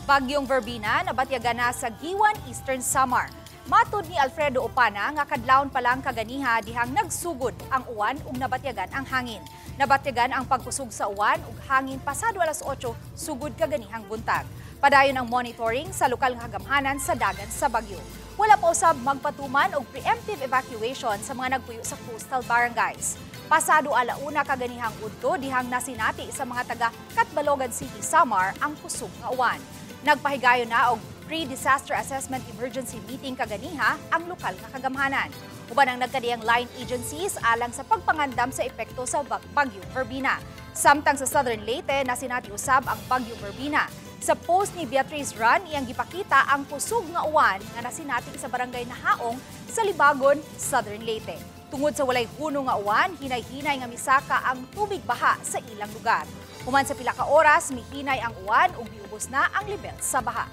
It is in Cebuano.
Bagyong Verbina nabatyagan na sa Guiuan, Eastern Samar. Matud ni Alfredo Opana nga kadlawon pa lang kaganiha dihang nagsugod ang uwan ug nabatyagan ang hangin. Nabatyagan ang pagkusog sa uwan ug hangin pasado alas 8 sugod kaganihang buntag. Padayon ang monitoring sa lokal nga kagamhanan sa dagan sa bagyo. Wala pa usab magpatuman og preemptive evacuation sa mga nagpuyo sa coastal barangays. Pasado alauna kaganihang udto dihang nasinati sa mga taga Catbalogan City, Samar ang kusog nga uwan. Nagpahigayon na og pre-disaster assessment emergency meeting kaganiha ang lokal nga kagamhanan. Uban ang nagkadiyang line agencies alang sa pagpangandam sa epekto sa Bagyong Verbina. Samtang sa Southern Leyte, nasinati usab ang Bagyong Verbina. Sa post ni Beatrice Run, iyang gipakita ang kusog nga uwan nga nasinati sa barangay Nahaong sa Libagon, Southern Leyte. Tungod sa walay hunong nga uwan, hinay-hinay nga misaka ang tubig baha sa ilang lugar. Human sa pila ka oras, mihinay ang uwan ug miubos na ang lebel sa baha.